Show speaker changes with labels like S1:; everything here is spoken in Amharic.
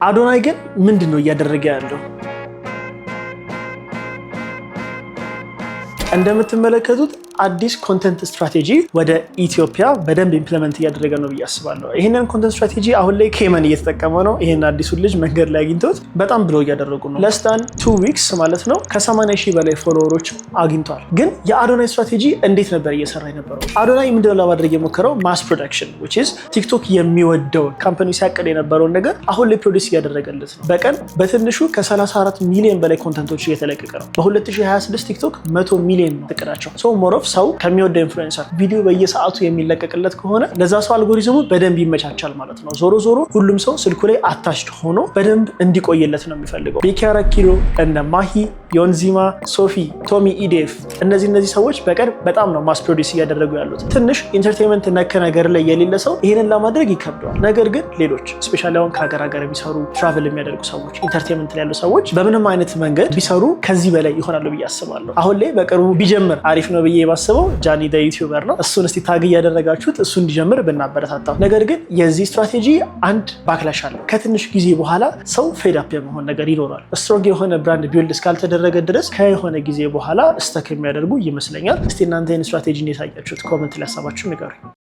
S1: አዶናይ ግን ምንድን ነው እያደረገ ያለው? እንደምትመለከቱት አዲስ content strategy ወደ ኢትዮጵያ በደንብ implement እያደረገ ነው ብዬ አስባለሁ። ይህንን content strategy አሁን ላይ ኬመን እየተጠቀመ ነው። ይህን አዲሱን ልጅ መንገድ ላይ አግኝቶት በጣም blow እያደረጉ ነው። Less than 2 weeks ማለት ነው ከ80 ሺህ በላይ follower ኦች አግኝቷል። ግን የአዶናይ ስትራቴጂ እንዴት ነበር እየሰራ የነበረው? አዶናይ ምንድነው ለማድረግ የሞከረው? Mass production, which is ቲክቶክ የሚወደውን፣ company ሲያቅድ የነበረውን ነገር አሁን ላይ produce እያደረገለት ነው። በቀን በትንሹ ከ34 ሚሊዮን በላይ content ኦች እየተለቀቀ ነው። በ2026 ቲክቶክ 100 ሚሊዮን ነው እቅዳቸው። So more of ሰው ከሚወደው influencer ቪዲዮ በየሰዓቱ የሚለቀቅለት ከሆነ ለዛ ሰው አልጎሪዝሙ በደንብ ይመቻቻል ማለት ነው። ዞሮ ዞሮ ሁሉም ሰው ስልኩ ላይ attached ሆኖ በደንብ እንዲቆይለት ነው የሚፈልገው። ቤኪ አራት ኪሎ፣ እነ ማሂ፣ ዮንዚማ፣ ሶፊ፣ ቶሚ ኢዴፍ፣ እነዚህ ሰዎች በቀን በጣም ነው mass produce እያደረጉ ያሉት። ትንሽ entertainment ነክ ነገር ላይ የሌለ ሰው ይህንን ለማድረግ ይከብደዋል። ነገር ግን ሌሎች especially አሁን ከሀገር ሀገር የሚሰሩ፣ travel የሚያደርጉ ሰዎች፣ entertainment ላይ ያሉ ሰዎች በምንም አይነት መንገድ ቢሰሩ ከዚህ በላይ ይሆናሉ ብዬ አስባለሁ። አሁን ላይ በቅርቡ ቢጀምር አሪፍ ነው ብዬ የማስበው ጃኒ the YouTuber ነው። እሱን እስቲ tag እያደረጋችሁት እሱ እንዲጀምር ብናበረታታው። ነገር ግን የዚህ ስትራቴጂ አንድ backlash አለው። ከትንሽ ጊዜ በኋላ ሰው fed up የመሆን ነገር ይኖራል። Strong የሆነ brand build እስካልተደረገ ድረስ ከየሆነ ጊዜ በኋላ stuck የሚያደርጉ ይመስለኛል። እስቲ እናንተ ይህን ስትራቴጂ እንዴት አያችሁት? Comment ላይ ሀሳባችሁ ንገሩኝ።